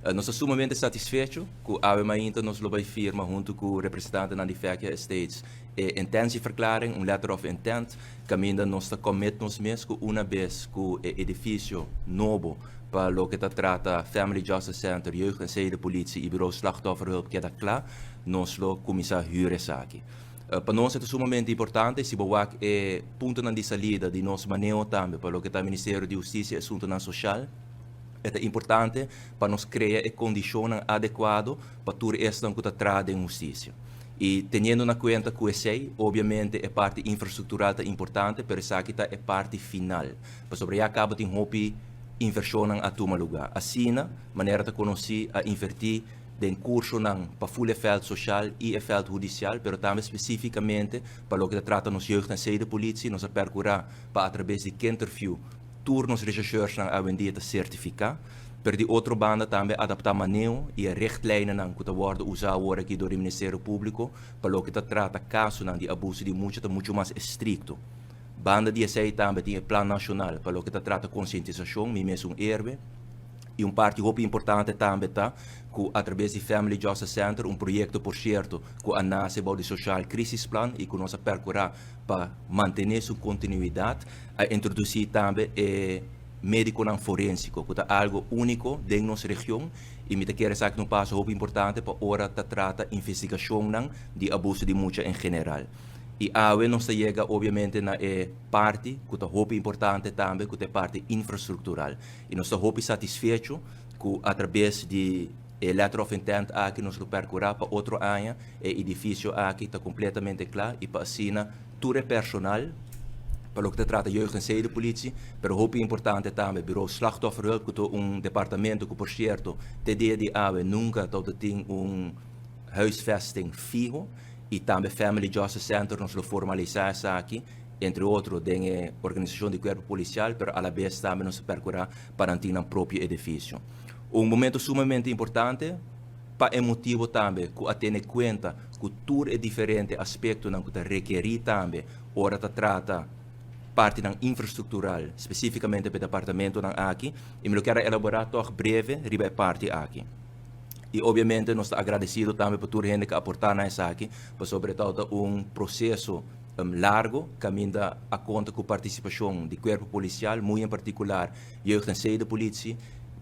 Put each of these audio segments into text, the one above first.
Nos ta sumamente satisfecho ku awe mainta nos lo bai firma huntu ku representantenan di Fecchia Estates e intentieverklaring, un letter of intent, kaminda nos ta commit nos mes ku una bes ku e edifisio nobo pa loke ta trata Family Justice Center, Jeugd- en Zedenpolitie i Bureau Slachtofferhulp keda kla, nos lo kuminsá hür esaki. Pa nos e ta sumamente importante, si bo wak e puntonan di salida di nos maneho tambe pa loke ta Ministerio di Hustisia i Asuntunan Sosial, e ta importante pa nos krea e kondishonnan adekuado pa tur esnan ku ta traha den hustisia. I teniendo na kuenta ku esei, obviamente e parti infrastruktural ta importante, pero esaki ta e parti final. Pasobra ya kaba tin hopi invershonnan a tuma lugá. Asina, manera ta konosí, a invertí den kursonan pa ful e vèlt sosial i e vèlt hudisial, pero tambe spesífikamente pa loke ta trata nos jeugd en zedenpolitie, nos a perkurá pa atrabes di Kinterview tur nos rechercheursnan awendia ta sertifiká. Pero di otro banda tambe adaptá maneho i e richtlijnennan ku ta wòrdu usá awor aki dor di Ministerio Públiko pa loke ta trata kasonan di abuso di mucha ta muchu mas estrikto. Banda di esei tambe tin e Plan Nashonal pa loke ta trata konsientisashon, Mi Mes Un Héroe. I un parti hopi importante tambe ta ku atrabes di Family Justice Center, un proyekto por sierto ku a nase bou di Sociaal Crisisplan i ku nos a perkurá pa mantené su kontinuidat, a introdusí tambe e médikonan forensiko, ku ta algu úniko den nos region i mi ta kere esaki ta un paso hopi importante pa ora ta trata investigashonnan di abuso di mucha en general. I awe nos ta yega obviamente na e parti ku ta hopi importante tambe, ku ta e parti infrastruktural. I nos ta hopi satisfecho ku atrabes di e letter of intent aki nos lo perkurá pa otro aña e edifisio aki ta kompletamente kla i pa asina tur e personal pa loke ta trata jeugd en zedenpolitie, pero hopi importante tambe Bureau Slachtofferhulp ku ta un departamento ku por sierto te dia di awe nunka tabata tin un huisvesting fiho i tambe Family Justice Center nos lo formalisá esaki entre otro den e organisashon di kuerpo polisial pero alabes tambe nos ta perkurá pa nan tin nan propio edifisio. Un momento sumamente importante pa e motibo tambe ku a tene kuenta ku tur e diferente aspektonan ku ta rekerí tambe ora ta trata partinan infrastruktural, spesífikamente pa e departamentonan aki, i mi lo kier a elaborá tòg breve riba e parti aki. I obviamente nos ta agradesido tambe pa tur hende ku a aportá na esaki, pasobra e tabata un proseso largo kaminda a konta ku partisipashon di kuerpo polisial, muy en partikular Jeugd en Zedenpolitie,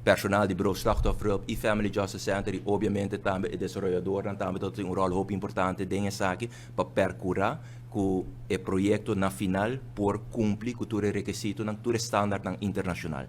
personal di Bureau Slachtofferhulp i Family Justice Center i obviamente tambe e desaroyadornan tambe ta tin un ròl hopi importante den esaki pa perkurá ku e proyekto na final por kumpli ku tur e rekisitonan, tur e standaardnan internashonal.